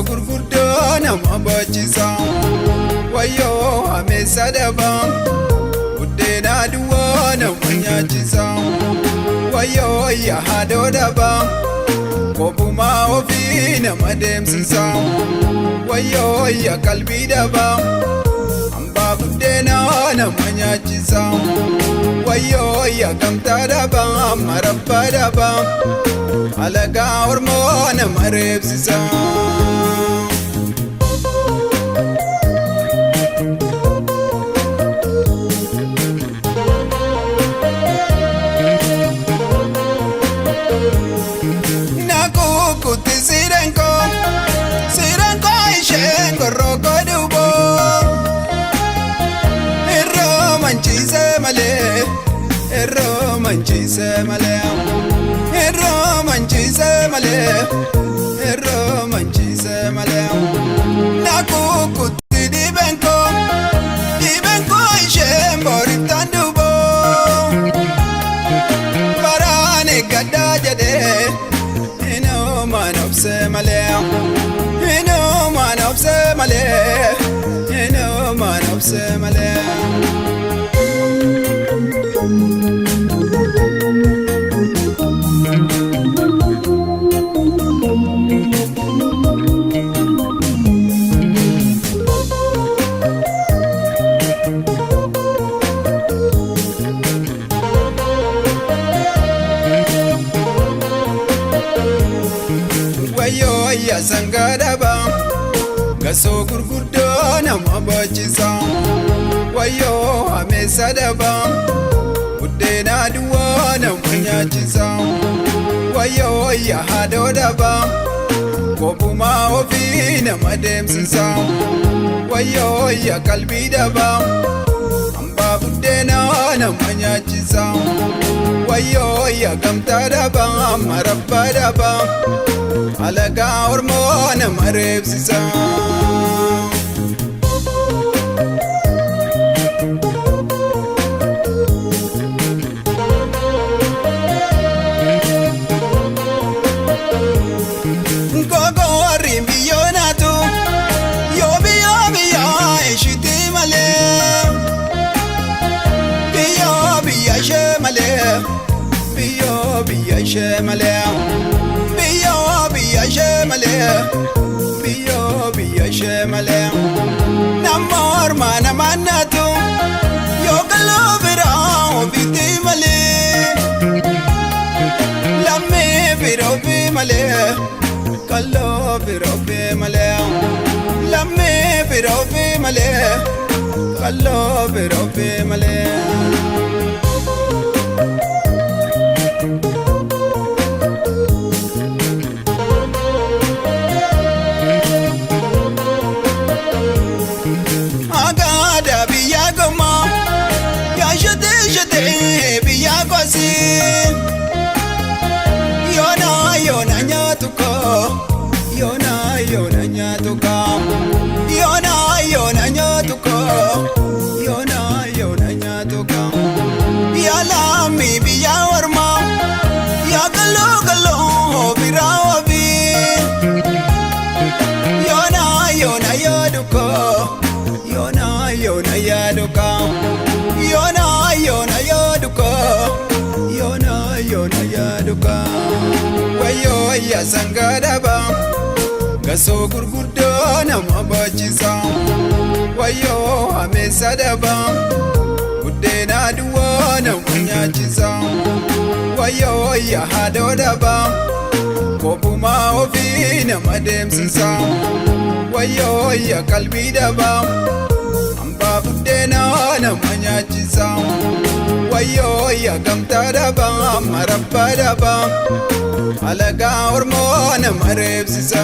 Gurguddoo nama bochisa. Wayyoo hameessa daba, buddeena duwwaa nama nyaachisa. Wayyoo yaadoo daba, kophumaa ofii nama deemsisa. Wayyoo ya qalbii daba, hambaa buddeena nama nyaachisa. Wayyoo ya gamtaa daba, marabbaa daba, alagaa ormoo nama reebsisa. Nakukutti sirenko, sirenko isheen gorroko dubo. Irroo manchiise malee, irroo manchiise malee, irroo manchiise malee, irroo manchiise malee. Nakukutti dibenko, dibenko isheen borittaan dubo. Baraan eeggadhaa jedhee inoomaan obsee malee, inoomaan obsee malee, inoomaan obsee malee. Wayyoo ya sangaa daba, gasoo gurguddoo nama bochisa. Wayyoo hameessa daba, buddeena duwwaa nama nyaachisa. Wayyoo ya haadhoo daba, kophumaa ofii nama deemsisa. Wayyoo ya qalbii daba, hambaa buddeena nama nyaachisa. Wayyoo ya gamtaa daba, marabbaa daba, alagaa ormoo nama reebsisa. Gogo warri biyyoo naatu, yoo biyyoo biyyaa ishiitti malee. Biyyoo biyya ishee malee, biyyoo biyya ishee malee, biyyoo biyya ishee malee, biyyoo biyya ishee malee. Nama ormaa nama naatu, yoo galoo biraa ofiitti malee. Lammii bira ofii malee, kalloo bira ofii malee. Lammii bira ofii malee, kalloo bira ofii malee. Agaada biyya gommaa, yaa shetee shetee biyya kosii. Yoona yoona nyaatu koo, yoona yoona nyaatu koo, yoona yoona nyaatu koo, yoona yoona nyaatu koo. Yaa lammii biyya ormaa, yaa galoo galoo biraa wabii. Yoona yoona yaadu koo, yoona yoona yaadu koo, yoona yoona yaadu koo, yoona yoona yaadu koo. Wayyoo ya sangaa daba, gasoo gurguddoo nama bochisa. Wayyoo hameessa daba, buddeena duwwaa nama nyaachisa. Wayyoo ya haadhoo daba, kophumaa ofii nama deemsisa. Wayyoo ya qalbii daba, hambaa buddeena nama nyaachisa. Wayyoo ya gamtaa daba, marabbaa daba, alagaa ormoo nama reebsisa.